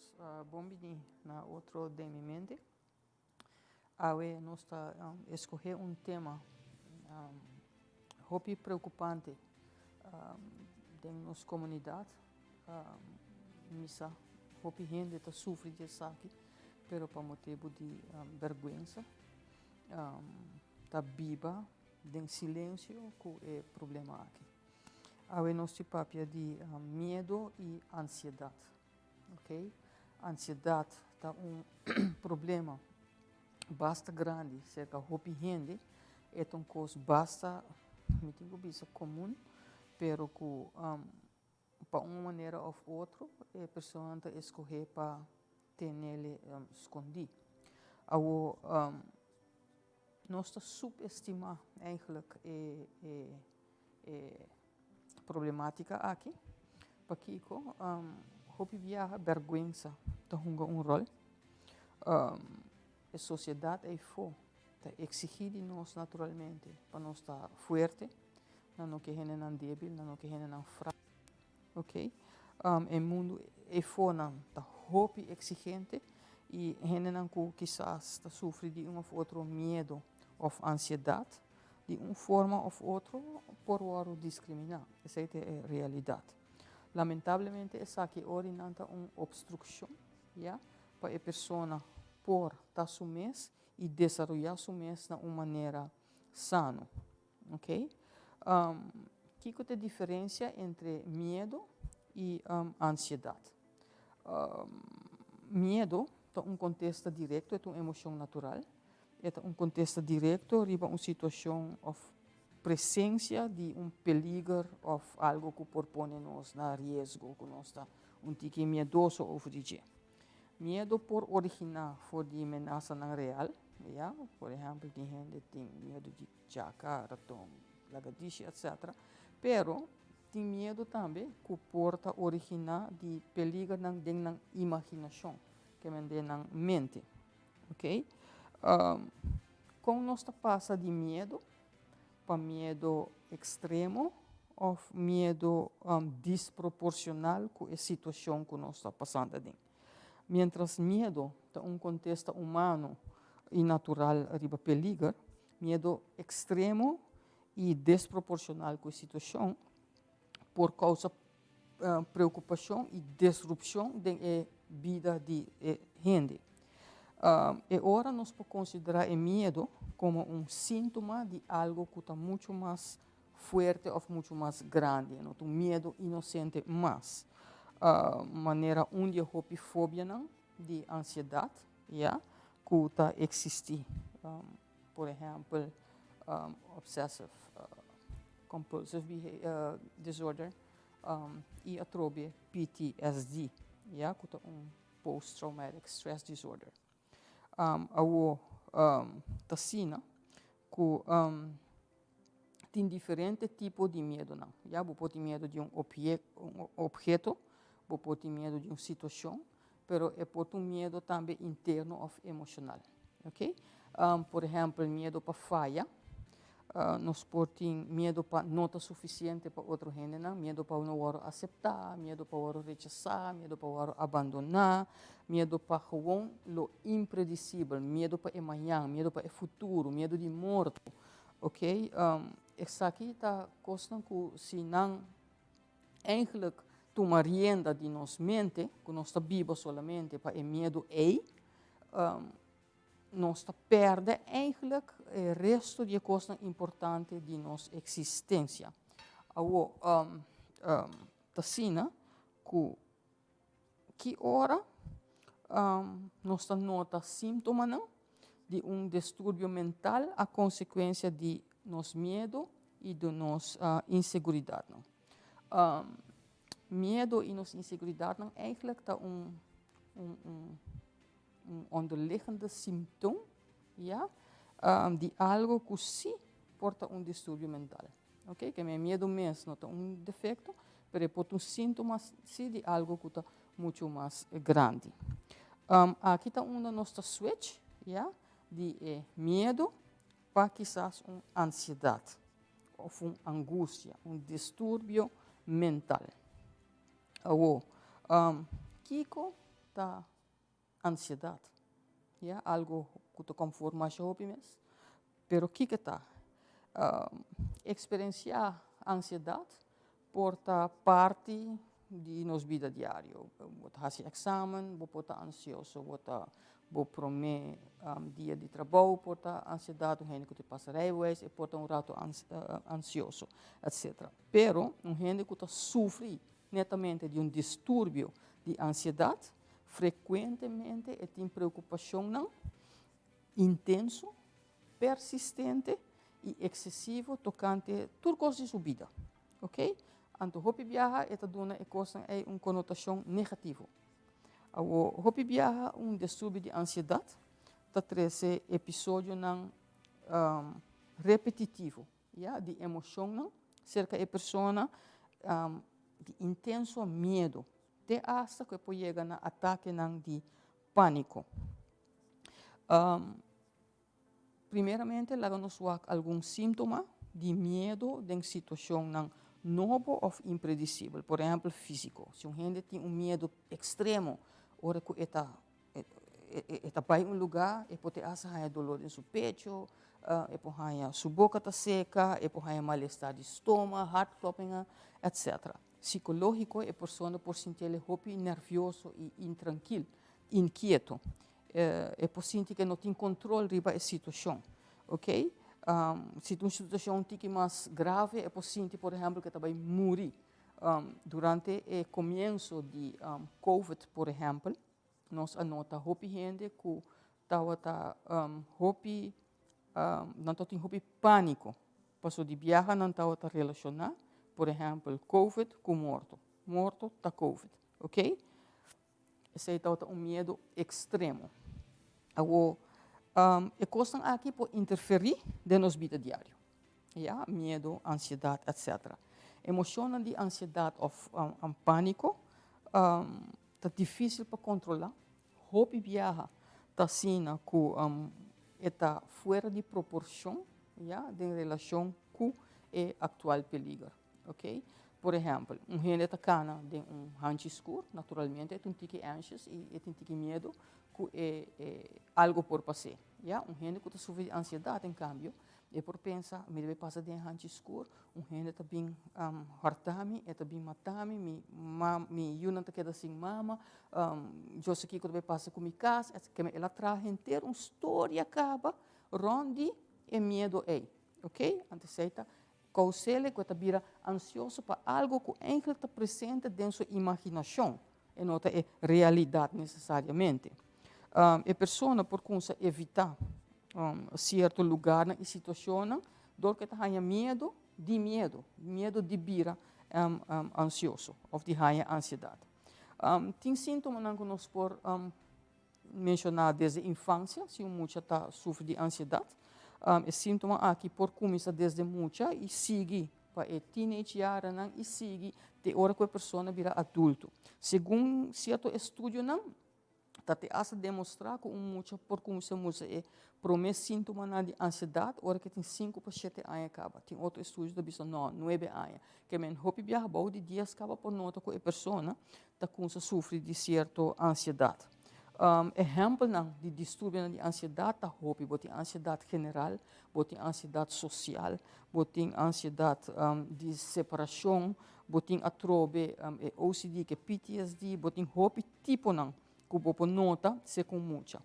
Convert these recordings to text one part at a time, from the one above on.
Nos bon bini na otro Den Mi Mente. Awe nos ta escoge un tema hopi preocupante den nos comunidad. Misa hopi hende ta sufri di esaki, pero pa motibo di berguensa ta biba den silencio cu e problema aki. Awe nos tin papia di miedo y ansiedad. Ok, ansiedad ta un problema basta grandi cerca hopi hende. E ta un cos basta, mi tin cu bisa comun, pero cu pa un manera of otro e personanan ta escoge pa tenele scondi. Awo nos ta subestima eigenlijk e e problematica aki. Pakico? Hopi biaha berguensa ta hunga un rol. E sociedad eyfo ta exigi di nos naturalmente pa nos ta fuerte, nan no ke hendenan debil, nan no ke hendenan frágil, ok. E mundu eyfonan ta hopi exigente y hendenan cu kisas ta sufri di un of otro miedo of ansiedad di un forma of otro por wòrdu diskriminá. Esei ta e realidat. Lamentablemente esaki ora nan ta un opstrukshon, ya, pa e persona por ta su mes i desaroyá su mes na un manera sano. Ok. Kiko ta e diferensia entre miedu i ansiedat? Miedu ta un kontesta direkto, e ta un emoshon natural. E ta un kontesta direkto riba un situashon òf presensia di un peliger òf algu ku por pone nos na riesgo, ku nos ta un tiki miedoso over di dje. Miedu por originá for di menasanan real, ya, por ehèmpel tin hende tin miedu di chaka, raton, lagadishi, etcetera. Pero tin miedu tambe ku por ta originá di peligernan den nan imaginashon, ke men den nan mente. Ok. Kon nos ta pasa di miedu pa miedu ekstremo òf miedu disproporshonal ku e situashon ku nos ta pasando aden? Miéntras miedu ta un kontesta humano i natural riba peliger, miedu ekstremo i desproporshonal ku e situashon por kousa preokupashon i disrupshon den e bida di e hende. E ora nos por konsiderá e miedu komo un síntoma di algu ku ta muchu mas fuerte òf muchu mas grandi. E no ta un miedu inosente mas. Manera un di e hopi fobianan di ansiedat, ya, ku ta eksistí. Por ehèmpel, obsessive compulsive disorder i atrobe PTSD, ya, ku ta un post traumatic stress disorder. Awor ta asina ku tin diferente tipo di miedunan, ya, bo por tin miedu di un obheto, bo por tin miedu di un situashon, pero e por ta un miedo tambe interno of emocional. Ok? Por ehempel, miedo pa faya. Nos por tin miedo pa no ta suficiente pa otro hendenan, miedo pa no wòrdu aseptá, miedo pa wòrdu rechasá, miedo pa wòrdu abandoná, miedo pa gewoon lo impredisibel, miedo pa e mañan, miedo pa e futuro, miedo di morto. Ok? Esaki ta kosnan ku si nan Eigenlijk tuma rienda di nos mente, ku nos ta biba solamente pa e miedu ei, nos ta pèrdè eigenlijk e resto di e kosnan importante di nos eksistensia. Awor, ta asina ku Ki ora nos ta nota síntomanan di un disturbio mental a konsekuensia di nos miedu i di nos inseguridatnan? Miedu i nos inseguridatnan eigentlik ta un un onderliggende simptoom, ya, di algo ku sí por ta un disturbio mental. Ok, ke mi miedu mes no ta un defekto, pero e por ta un síntoma sí di algo ku ta muchu mas grandi. Aki ta unda nos ta switch, ya, di e miedu pa kisas un ansiedat òf un angustia, un disturbio mental. Awor, kiko? Ta ansiedat? Ya, algo ku ta konforme masha hopi mes. Pero kiko ta? Eksperensiá ansiedat por ta parti di nos bida diario. Bo ta hasi eksamen, bo por ta ansioso, bo ta bo promé dia di trabou por ta ansiedat, un hende ku ta pasa rijbewijs e por ta un rato ansioso, etc. Pero un hende ku ta sufri netamente di un disturbio di ansiedat, frekuentemente e tin preokupashonnan intenso, persistente i eksesivo tokante tur kos di su bida. Ok? Anto hopi biaha e ta duna e kosnan ei un konotashon negativo. Awo, hopi biaha un disturbio di ansiedat ta trese episodionan repetitivo, ya, di emoshonnan serka e persona, di intenso miedu, te asta ku e por yega na atakenan di pániko. Primeramente laga nos wak algun síntoma di miedu den situashonnan nobo òf impredisibel. Por ehèmpel físiko. Si un hende tin un miedu ekstremo ora ku e ta e ta bai un lugá, e por te hasta haña doló den su pecho, e por haña su boka ta seka, e por haña malestar di stoma, hartkloppingen, etcetera. Sikológiko e persona por sintiel hopi nervioso i intrankil, inkieto. E por sinti ku e no tin kontrol riba e situashon, ok. Si ta un situashon un tiki mas grave e por sinti por ehèmpel ku e ta bai muri. Durante e komienso di covid por ehèmpel nos a nota hopi hende ku tabata hopi nan tabatin hopi pániko pasobra di biaha nan tabata relashoná por ehèmpel covid ku morto, morto ta covid, ok. Esei tabata un miedu ekstremo. Awor, e kosnan aki por interferí den nos bida diario. Ya, miedu, ansiedat, etcetera. Emoshonnan di ansiedat òf pániko ta difísil pa kontrolá. Hopi biaha ta asina ku e ta fuera di proporshon, ya, den relashon ku e aktual peliger. Ok, por ehempel, un hende ta kana den un hanchi skur, naturalmente e ta un tiki anxious i e tin tiki miedu ku e e algo por pas'é. Ya, un hende ku ta sufri di ansiedat, en kambio, e por pensa, mi debe pasa den e hanchi skur, un hende ta bin hòrta mi, e ta bin mata mi, mi mi yunan ta keda sin mama, yo sa kiko ta bai pasa ku mi kas, etcetera. El a traha henter un storia kaba rònt di e miedu ei. Ok, anto esei ta Kousele ku e ta bira ansioso pa algu ku enkele ta presente den su imaginashon, e no ta e realidat nesesariamente. E persona por kumsa evitá sierto lugarnan i situashonnan dor ku e ta haña miedu di miedu, miedu di bira ansioso òf di haña ansiedat. Tin síntomanan ku nos por Menshoná desde infansia, si un mucha ta sufri di ansiedat, e síntoma aki por kuminsá desde mucha i sigui pa e teenage yarennan i sigui te ora ku e persona bira adulto. Segun sierto estudionan, ta te asta demostrá ku un mucha por kuminsá mustra e promé síntomanan di ansiedat ora ku e tin 5 pa 7 aña kaba. Tin otro estudio ta bisa no, 9 aña. Ke men hopi biaha bou di 10 kaba por nota ku e persona ta kumsa sufri di sierto ansiedat. Ehèmpelnan di disturbionan di ansiedat ta hopi. Bo tin ansiedat general, bo tin ansiedat sosial, bo tin ansiedat di separashon, bo tin atrobe e OCD ku e PTSD, bo tin hopi tiponan ku bo por nota segun mucha.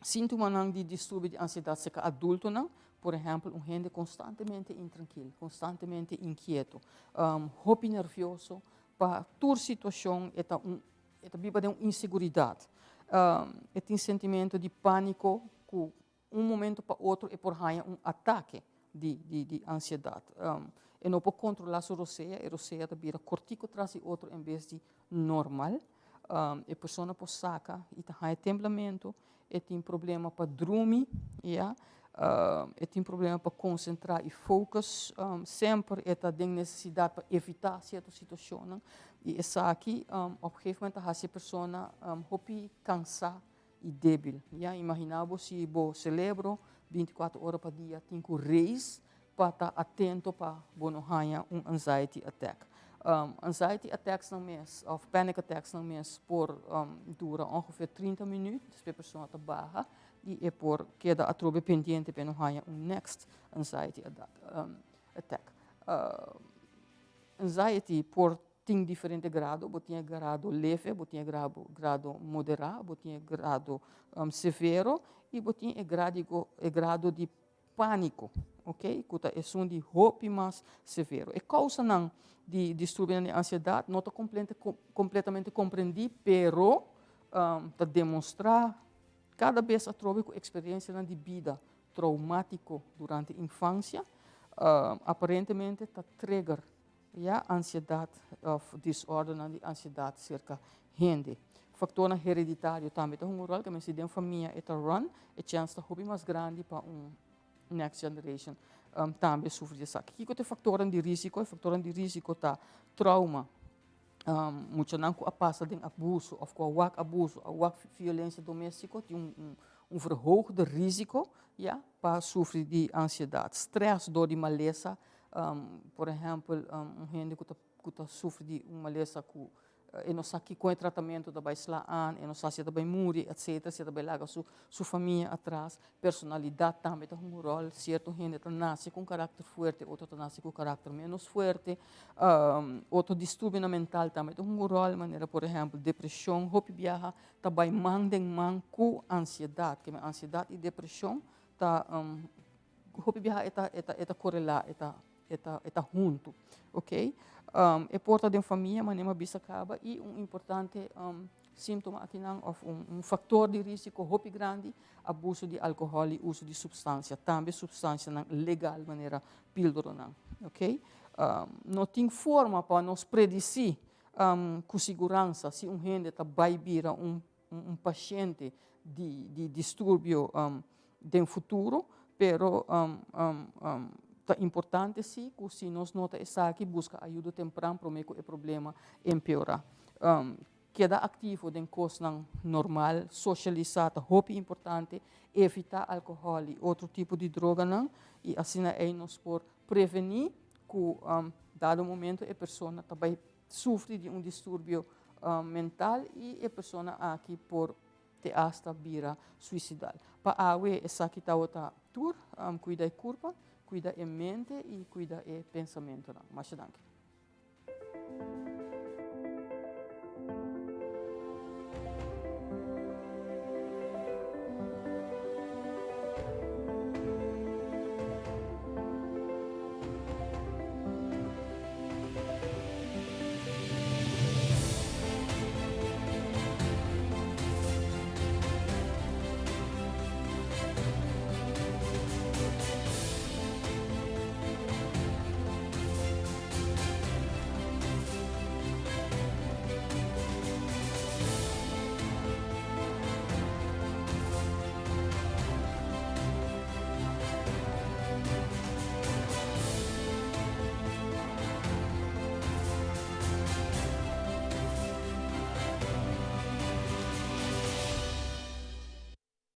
Síntomanan di disturbio di ansiedat serka adultonan, por ehèmpel un hende konstantemente intrankil, konstantemente inkieto, hopi nervioso pa tur situashon e ta un e ta biba den un inseguridat. E tin sentimentu di pániko ku un momento pa otro e por haña un atake di ansiedat. E no por kontrolá su rosea, e rosea ta bira kortiko tras di otro en bes di normal. E persona por saka i ta haña temblamentu, e tin problema pa drumi, ya, e tin problema pa konsentrá i focus, semper e ta den nesesidat pa evitá sierto situashonnan i esaki op gegeven moment ta hasi e persona hopi kansá i débil. Ya, imaginá bo si bo selebro 24 ora pa dia tin ku reis pa ta atento pa bo no haña un anxiety attack. Anxiety attacks nan mes, of panic attacks nan mes por dura ongeveer 30 minuut, dus e persona ta baha y e por keda atrobe pendiente pa no haya un next anxiety attack. Anxiety por tin diferente grado, bo tin grado leve, bo tin grado modera, bo tin grado severo y bo tin e grado di panico, ok? Cu ta esun di hopi mas severo. E causa nan di disturbio di ansiedad no ta completamente comprendi, pero ta demostra cada bes atrobe cu experiencia di bida traumatico durante infancia, aparentemente ta trigger, ja, ansiedad of disorder di ansiedad cerca hende. Factor hereditario tambe ta un rol, cu si den famia e ta run, e chance ta hopi mas grandi pa un next generation tambe sufri di esaki. Kico ta factor di risico? Factor di risico ta trauma, muchanan cu a pasa den abuso of cu a abuso, of violencia domestico, tin un verhoogde risico, ja, pa sufri di ansiedad. Stress, door di malesa, por ehempel, un hende cu ta sufri di un malesa cu e no sa cu e tratamento ta bay sla aan, e no sa si ta bay muri, etc., si ta bay laga su famia atras. Personalidad tambe tin un rol, cierto hende ta nace cu caracter fuerte, otro ta nace cu caracter menos fuerte, otro disturbio mental tambe tin un rol, manera, por ehempel, depresion, hopi biaha, ta bay man den man cu ansiedad, cu ansiedad y depresion ta hopi biaha e ta correla, e ta hunto, ok? E por ta den famia, manera mi a bisa caba, y un importante sintoma aki nan, of un factor di risico hopi grandi, abuso di alcohol y uso di substancia, tambe substancia nan legal, manera pildora nan, ok? No tin forma pa nos predeci cu siguransa si un hende ta bay bira un paciente di disturbio den futuro, pero ta importante si cu si nos nota esaki, busca ayudo tempran pa cu e problema empeora. Keda activo den cos normal, socialisa ta hopi importante, evita alcohol y otro tipo di droga nan, y asina ey nos por preveni cu dado momento e persona ta bay sufri di un disturbio mental y e persona aki por te hasta bira suicidal. Pa awe esaki ta tur, cuida e curpa, cuida e mente y cuida e pensamento. Masha danki.